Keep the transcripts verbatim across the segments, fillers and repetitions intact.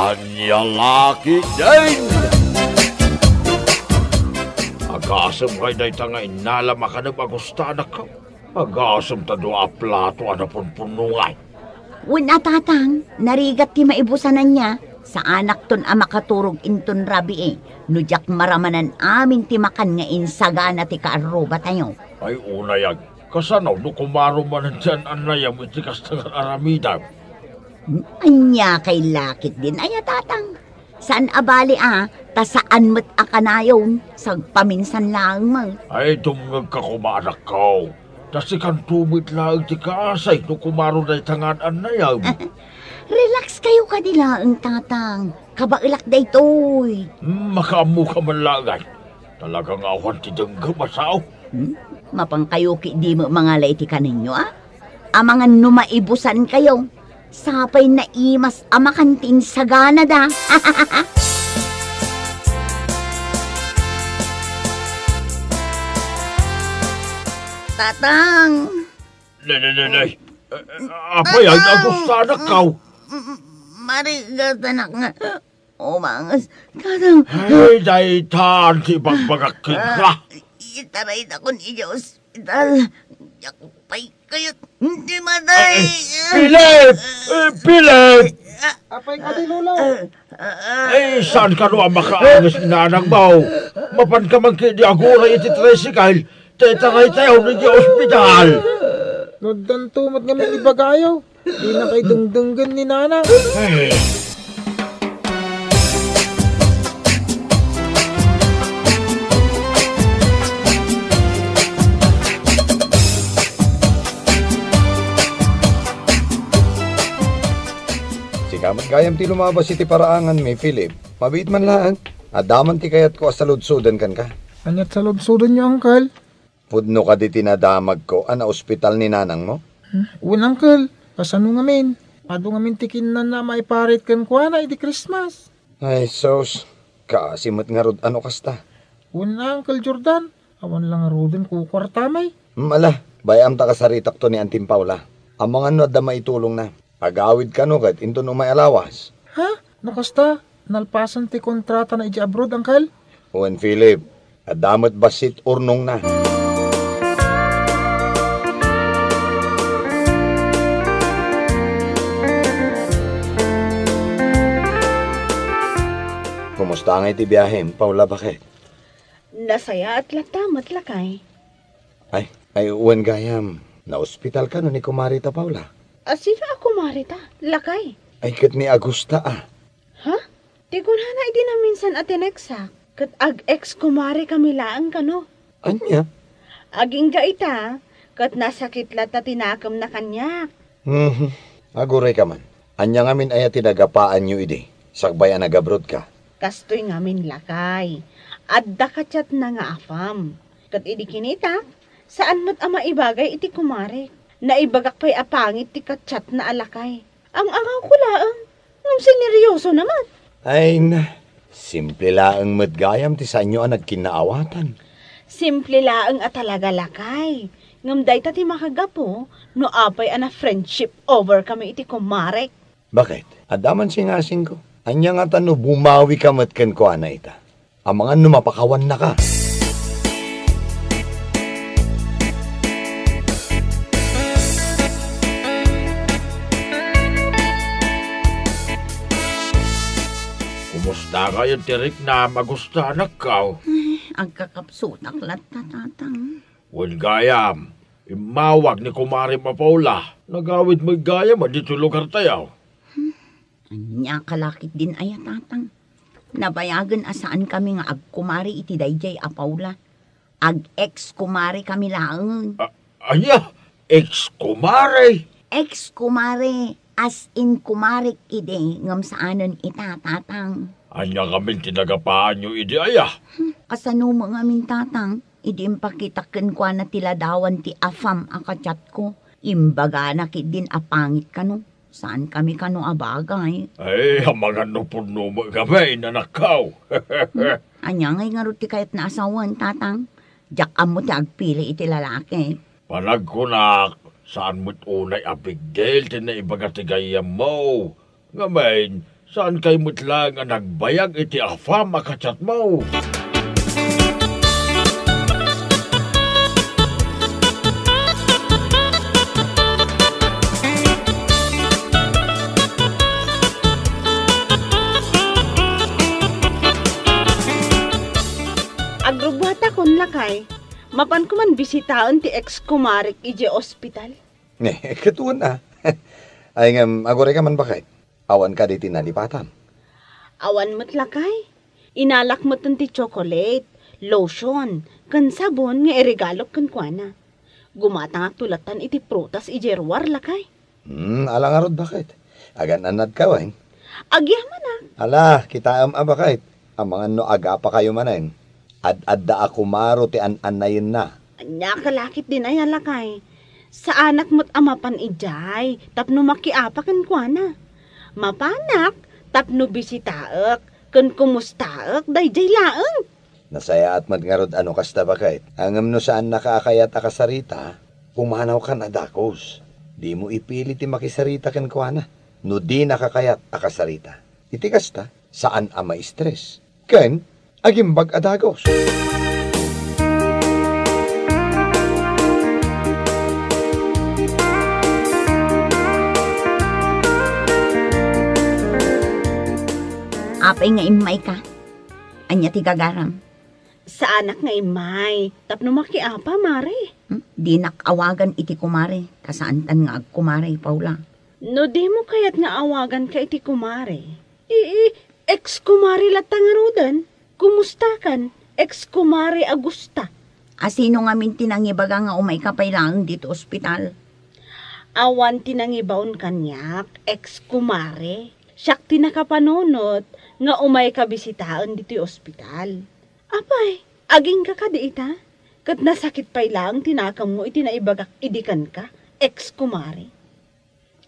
Ania la ketdin? Agasem ngay dayta nga innalam a kanem a gustanak? Agasem ta dua a plato a napunpunnongan. Wen a, tatang, narigat ti maibusan ania, saanakton a makaturog inton rabii, no diak maramanan amin ti makan nga insagana ti kaarrubatayo. Ay, unay, ag-, kasano no kumaro manen ti an-annayam iti kasta nga aramidem? Ania kay la ketdin aya, tatang? Saan a bali a, ta saan met a kanayon, sagpaminsan laeng met. Ay, dumngegka koma, anakko. Ta sikanto met laeng ti kaasay no kumaro dayta nga an-annayam. Relax kayo kadi laeng, tatang. Kabaelak daytoy. Hmm, makaammoka man laeng, ay. Talaga nga awan ti denggem a sao. Hmm? Mapankayo ketdi met mangala iti kanenyo, a? Amangan no maibusan kayo. Sapay naimas a makan ti insaganada. Tatang! Nay, nay, nay, nay. Eh, eh, apay, ay, Tatang! Agustanak kaw. M-, m-, marigatanak nga umanges. Tatang! Ay, daytan ti ibagbagak kenka. Ah, itaraytakon idiay ospital. Diak pay kayat ti matay. Eh, eh, Philip! Eh, Philip! Apay kadi, Lolo? Ay, saan kano a makaanges ni nanangmo? Mapanka man ketdi aguray iti tricycle, ta itaraytayo idiay ospital. No addanto met ngamin ibagayo, dinakay dengdenggen ni nanang. Ay. Sika met gayam ti lumabas iti paraanganmi, Philip. Mabiit man laeng. Adda man ti kayatko a saludsoden kenka. Aniat saludsodenyo, Uncle? Pudno kadi ti nadamagko a naospital ni nanangmo? Hmm? Wen, Uncle. Kasano ngamin? Adu ngamin ti kinnana a maiparit kenkuana idi Christmas. Ay, sus. Kaasi met ngarud a no kasta. Wen, Uncle Jordan. Awan la ngaruden kukuartamay. Hmm, ala, bay-am ta kasaritakto ni Anting Paula. Amangan no adda maitulongna. Agawid kano ket inton umay a lawas. Ha? No kasta, nalpasen ti kontratana idiay abroad, Uncle? Wen, Philip, adda met bassit urnongna. Kumusta ngay ti biahem, Paula, baket? Nasayaat latta met, lakay. Ay, ay, wen gayam, naospital kano ni Kumari ta Paula? A, sino a kumari ta, lakay? Ay, ket ni Agusta a. Ha? Ti kunana idi naminsan a tineksak, ket ag-ex-kumari kami laeng kano. Ania? Agingga ita, ket nasakit latta ti nakemna kaniak. Mhm. Aguray ka man. Ania ngamin aya ti nagapaanyo idi, sakbay a nagabrodka? Kastoy ngamin, lakay. Adda ka-chatna nga afam. Ket idi kinitak, saan met a maibagay iti kumarek. Naibagak pay a pangit ti ka-chatna a lakay. Ang-angawko laeng, ngem sineryoso naman. Ay na, simple laeng met gayam ti saanyo a nagkinnaawatan. Simple laeng a talaga, lakay. Ngem dayta ti makagapu no apay a na-friendship over kami iti kumarek. Baket? Adda man singasingko. Ania ngata no bumawi ka met kenkuana ita? Amangan no mapakawannaka. Kumusta ngayon ti riknam a gustanak, kaw? Ay, agkakapsutak latta, Tatang. Wen gayam, immawag ni kumarem a Paula. Nagawid met gayam a ditoy lugartayo. Hmm? Ania ka la ketdin aya, Tatang? Nabayagen a saankami nga agkumari iti daydiay a Paula. Ag-ex-kumari kami laeng. A-, ania? Ex-kumari? Ex-kumari, as in kumarek idi, ngem saanen ita, Tatang. Ania ngamin ti nagapaanyo idi aya? Hmm, kasano met ngamin, Tatang? Idi impakitak kenkuana ti ladawan ti afam a ka-chatko, imbagana ketdin a pangit kano. Saankami kano a bagay. Ay, amangan no pudno met ngamin, anakko. Hmm? Ania ngay ngarud ti kayatna a sawen, Tatang? Diak ammo ti agpili iti lalaki. Panagkunak, saan met unay a big deal ti naibaga ti gayyemmo. Ngamin, Saankay met laeng a nagbayag iti apam a kachatmo? Agrubbuatakon, lakay. Mapanko man bisitaen ti ex-kumarek idiay ospital. Ne, ket wen a. Ay ngem, agurayka man, baket. Awan kadi ti nalipatam? Awan met, lakay. Inalak metten ti chocolate, lotion, ken sabon nga iregalok kenkuana. Gumatangakto lattan iti prutas idiay ruar, lakay. Hmm, ala ngarud, baket. Agan-annadka wen? Agyamanak. Ala, kitaem a, baket. Amangan no agapakayo manen. Ad-adda a kumaro ti an-annayenna. Ania ka la ketdin aya, lakay? Saanak met a mapan idiay tapno makiapa kenkuana. Mapanak tapno bisitaek ken kumustaek daydiay laeng. Nasayaat met ngarud a no kasta, baket. Ngem no saannaka a kayat a kasarita, pumanawkan a dagus. Dimo ipili ti makisarita kenkuana no dinaka kayat a kasarita. Iti kasta, saan a maistres. Ken agimbag a dagus. Apay nga immayka? Ania ti gagaram? Saanak nga immay tapno makiapa, Mare. Hmm? Dinak awagan iti kumare, ta saantan nga agkumare, Paula. No dimo kayat nga awaganka iti kumare, i-, i-, ex-kumare latta ngaruden. Kumustakan, ex-kumare Agusta? A, sino ngamin ti nangibaga nga umayka pay laeng ditoy ospital? Awan ti nangibaon kaniak, ex-kumare. Siak ti nakapanunot nga umayka bisitaen ditoy ospital. Apay, agingga kadi ita? Ket nasakit pay laeng ti nakemmo iti naibagak idi kenka, ex-kumare.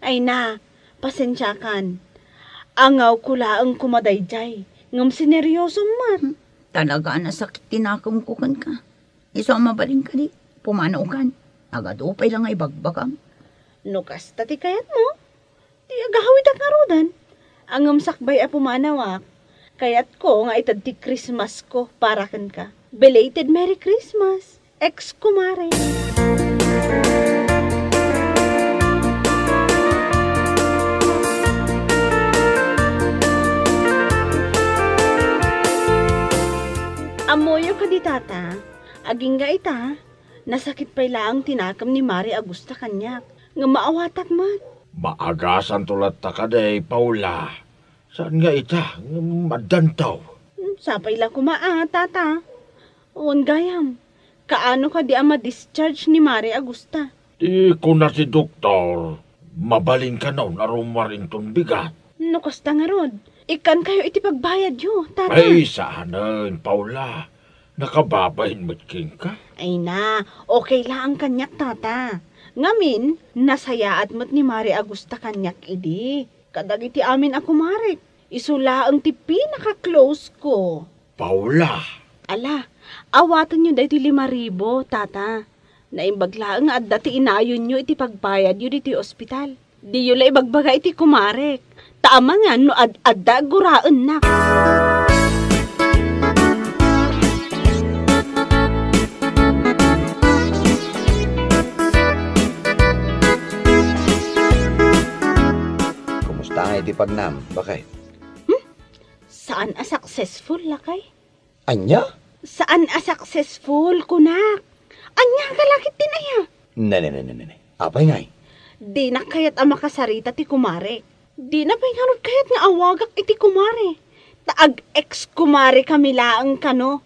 Ay na, pasensiakan. Angawko laeng koma daydiay, ngem sineryosom met. Hmm, talaga a nasakit ti nakemko kenka. Isu a mabalin kadi, pumanawkan. Nagadu pay la nga ibagbagam. No kasta ti kayatmo, ti agahawidak ngaruden. Ngem sakbay a pumanawak, kayatko nga ited ti Christmasko para kenka. Belated Merry Christmas, ex-kumare. Ammoyo kadi, Tata, agingga ita, nasakit pay laeng ti nakem ni Mare Agusta kaniak, ngem maawatak met. Maagasanto latta kadi, Paula. Saan nga ita, ngem addanto. Hmm, sapay la koma a, Tata. Wen gayam, kaano kadi a ma-discharge ni Mare Agusta? Ti kuna ti doktor, mabalin kano a rummuar inton bigat. No kasta ngarud, ikkankayo iti pagbayadyo, Tata. Ay, saanen, Paula. Nakababain met kenka. Ay na, okay laeng kaniak, Tata. Ngamin, nasayaat met ni Mare Agusta kaniak idi. Kadagiti amin a kumarek, isu laeng ti pinaka-close ko. Paula! Ala, awatenyo daytoy lima ribu, Tata. Naimbag laeng nga adda ti inayonyo iti pagbayadyo ditoy ospital. Diyo la ibagbaga iti kumarek, ta amangan no ad-adda agguraennak. Kumusta nga iti pagnam, baket? Hmm? Saan a successful, lakay? Ania? Saan a successful, kunak. Ania ka la ketdin aya? Ne, ne, ne, ne, ne, ne. Apay ngay? Dinak kayat a makasarita ti kumarek. Dina pay ngarud kayat nga awagak iti kumare. Ta ag-ex-kumare kami laeng kano.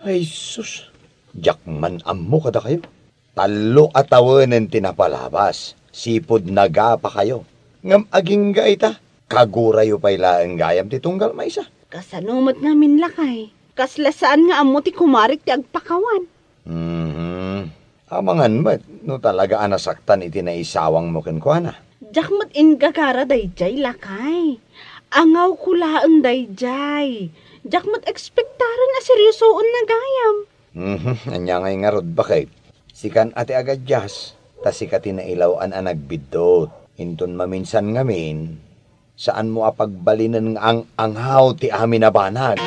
Ay, sus. Diak man ammo kadakayo. Tallo a tawenen ti napalabas, sipud nagapakayo. Ngem agingga ita, kagurayo pay laeng gayam ti tunggal maysa. Kasano met ngamin, lakay? Kasla saan nga ammo ti kumarek ti agpakawan. Mhm. Amangan met no talaga a nasaktan iti naisawangmo kenkuana. Diak met inggagara daydiay, lakay. Angawko laeng daydiay. Diak met ekspektaren a seriosoenna gayam. Mhm, ania ngay ngarud, baket? Sikan a ti agadias, ta sika ti nailaw-an a nagbiddut. Inton maminsan ngamin, Saanmo a pagbalinen nga ang-angaw ti amin a banag.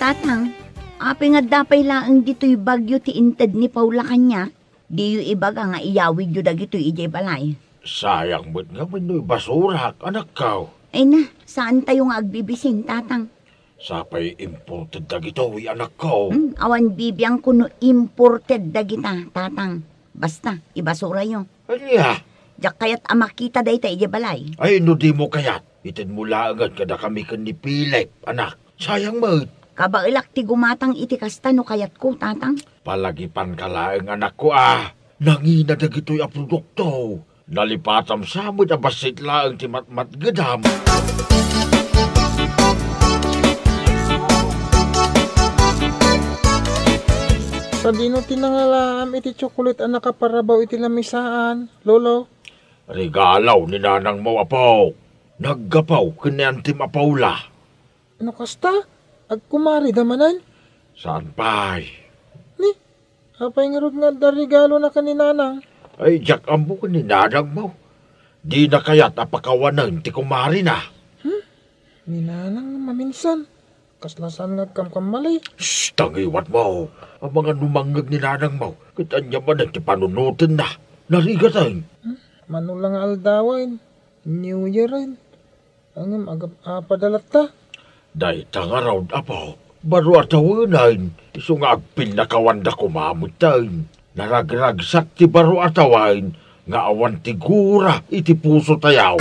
Tatang, apay nga adda pay laeng ditoy bagyo ti inted ni Paula kaniak? Diyo ibaga nga iyawidyo dagitoy idiay balay. Sayang met ngamin no ibasurak, anakko. Ay na, saantayo nga agbibisin, Tatang. Sapay imported dagitoy, anakko. Hmm, awan bibiangko no imported dagita, Tatang. Basta, ibasurayo. Ania? Diak kayat a makita dayta idiay balay. Ay, no dimo kayat, itedmo laengen kadakami ken ni Philip, anak. Sayang met. Kabaelak ti gumatang iti kasta no kayatko, Tatang. Palagipanka laeng, anakko, a. Nangina dagitoy a produkto. Nalipatam sa met a bassit laeng ti matmatgedam. Sadino ti nangalaam iti tsokolit a nakaparabaw iti lamisaan, Lolo? Regalo ni nanangmo, apo. Naggapu ken ni antim a Paula. No kasta, agkumarida manen? Saan pay? Ni, apay ngarud nga adda regalona ken ni nanang? Ay, diak ammo ken ni nanangmo. Dina kayat a pakawanen ti kumarina. Hmm? Ni nanang maminsan. Kasla saan nga agkamkamali? Shh! Tangiwatmo. Amangan no mangngeg ni nanangmo, ket ania manen ti panunotenna. Narigaten. Hmm? Mano la nga aldawen? New Year-en. Ngem agap-apada latta? Dayta ngarud, apo, baro a tawenen, isu nga agpinnakawanda koma metten. Naragragsak ti baro a tawen nga awan ti gura iti pusotayo.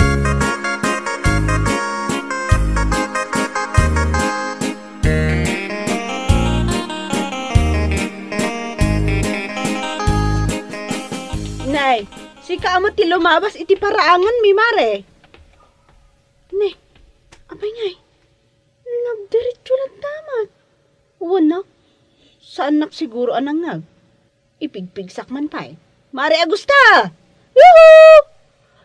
Nay, sika a met ti lumabas iti paraanganmi, Mare. Ne, apay ngay? Nagdiretso latta met. Wenno, saannak siguro a nangngeg. Ipigpigsak man pay. Mare Agusta! Yuhu!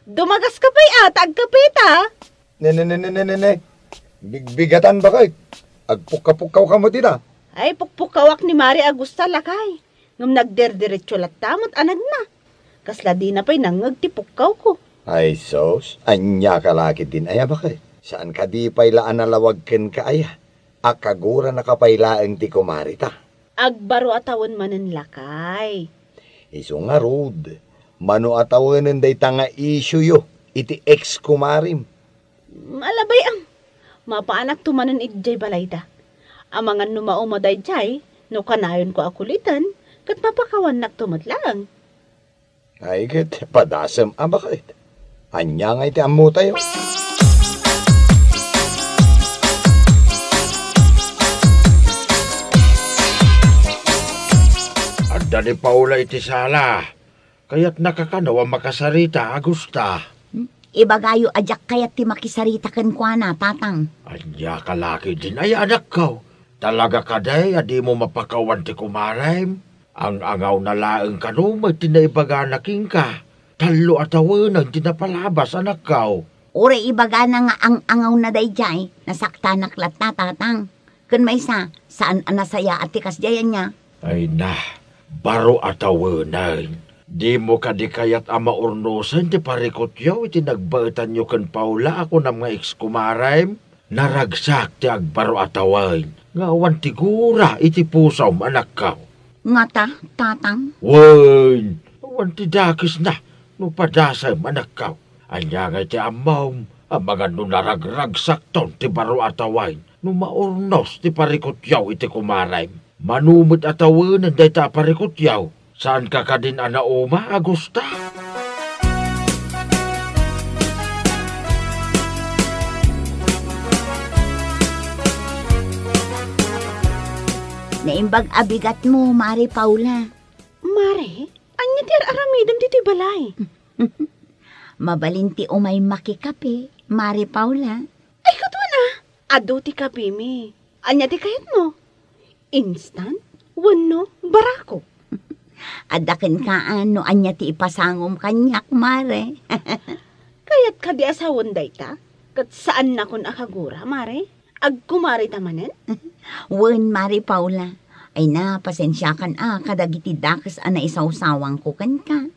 Dumagaska pay a, ta agkapeta. Ne, ne, ne, ne, ne, ne, ne. Bigbigatan, baket. Agpukkapukkawka met ita. Ay, pukpukkawak ni Mare Agusta, lakay. Ngem nagderderetso latta met a nagna. Kasla dina pay nangngeg ti pukkawko. Ay sus, ania ka la ketdin aya, baket? Saan kadi pay la a nalawag kenka aya? A kaguranaka pay laeng ti kumarita. Agbaro a tawen manen, lakay. Isu ngarud, mano a tawenen dayta nga isioyo iti ex-kumarem? Alabay, am. Mapaanakto manen idiay balayda. Amangan no mauma daydiay, no kanayonko a kuliten, ket mapakawannakto met laeng. Ay, ket padasem a baket. Ania ngay ti ammotayo? Adda ni Paula iti sala. Kayatnaka kano a makasarita, Agusta. Ibagayo a diak kayat ti makisarita kenkuana, Tatang. Ania ka la ketdin aya, anakko? Talaga kadi a dimo mapakawan ti kumarem? Ang-angawna laeng kano met ti naibagana kenka. Tallo a tawenen ti napalabas, anakko. Uray ibagana nga ang-angawna daydiay, nasaktanak latta, Tatang. Ken maysa, saan a nasayaat ti kasdiay, ania? Ay na, baro a tawenen. Dimo kadi kayat a maurnosen ti parikutyo iti nagbaetanyo ken Paula a kunam nga ex-kumarem? Naragsak ti agbaro a tawen nga awan ti gura iti pusom, anakko. Ngata, Tatang? Wen, awan ti dakesna no padasem, anakko. Ania ngay ti ammom, amangan no naragragsakton ti baro a tawen no maurnos ti parikutyaw iti kumarem? Mano met a tawenen dayta a parikutyaw? Saanka kadin a nauma, Agusta? Naimbag a bigatmo, Mare Paula. Mare, ania ti ar-aramidem ditoy balay? Mabalin ti umay makikape, Mare Paula. Ay, ket wen a, adu ti kapemi. Ania ti kayatmo? Instant wenno barako? Adda kenkaan no ania ti ipasangom kaniak, Mare. Kayat kadi a sawen dayta? Ket saannakon a kagura, Mare? Agkumari ta manen? Wen, Mare Paula. Ay na, pasensiakan a kadagiti dakes a naisawsawangko kenka.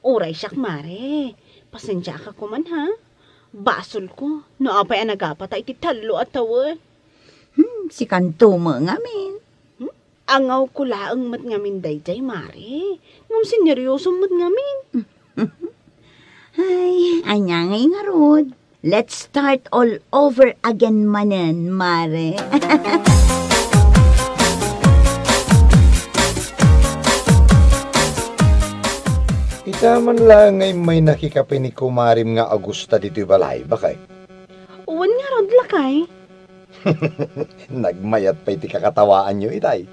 Uray siak, Mare. Pasensiaka koman, ha? Basolko no apay a nagapata iti tallo a tawen. Hmm, sikanto met ngamin. Hmm? Angawko laeng met ngamin daydiay, Mare. Ngem sineryosom met ngamin. Ay, ania ngay ngarud? Let's start all over again manen, Mare. Ita man laeng nga immay nakikape ni kumarim nga Agusta ditoy balay, bakay? Wen ngarud, lakay. Nagmayat pay ti kakatawaanyo itay.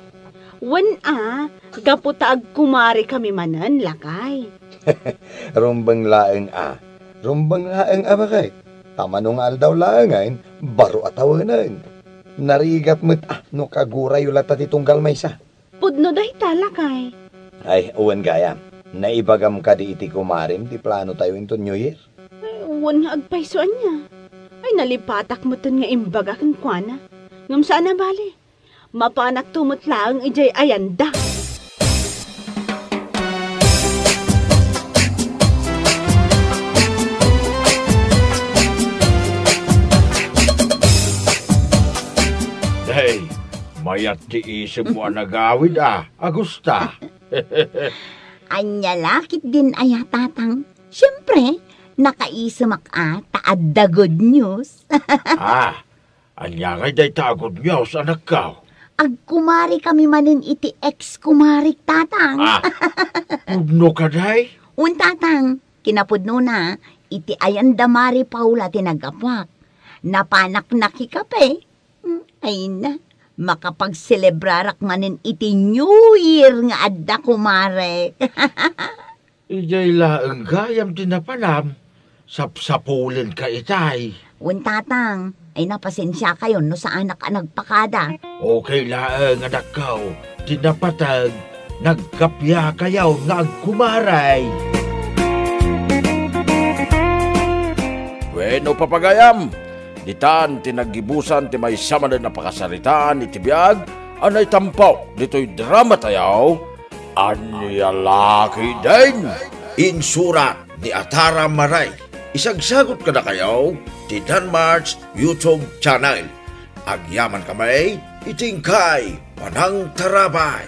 Wen a, gapu ta agkumari kami manen, lakay. Rumbeng laeng a. Rumbeng laeng a, bakay. Ta mano nga aldaw laengen, baro a tawenen. Narigat met a no kagurayo latta ti tunggal maysa. Pudno dayta, lakay. Ay, wen gayam. Naibagam kadi iti kumarim ti plano tayo inton New Year? Ay, wen nga agpayso ania. Ay, nalipatak metten nga imbaga kenkuana. Ngem saan a bali. Mapanakto met laeng idiay ayanda. Hey, mayat ti isipmo a nagawid a, Agusta. Ania la ketdin aya, Tatang? Siempre, nakaisemak a ta adda good news. Ah, ania ngay dayta a good news, anakko? Agkumari kami manen iti ex-kumarik, Tatang. Ah, pudno kadi? Wen, Tatang, kinapudnona, iti ayanda Mare Paula ti naggapuak. Napanak nakikape. Hmm, ay na, makapagselebrarak manen iti New Year nga adda, kumare. Idiay laeng gayam ti napanam, sapsapulenka itay. Wen, Tatang, ay na, pasensiakayon no saanak a nagpakada. Okay laeng, anakko, ti napateg, nagkapiakayon nga agkumaray. Wenno, papagayam, ditan ti naggibusan ti maysa manen a pakasaritaan iti biag a naitampo ditoy drama tayo, Ania la ketdin? Insurat ni Atara Maray. Isagsagut kadakayo ti Danmart's YouTube channel. Agyaman kami iti inkay panangtarabay.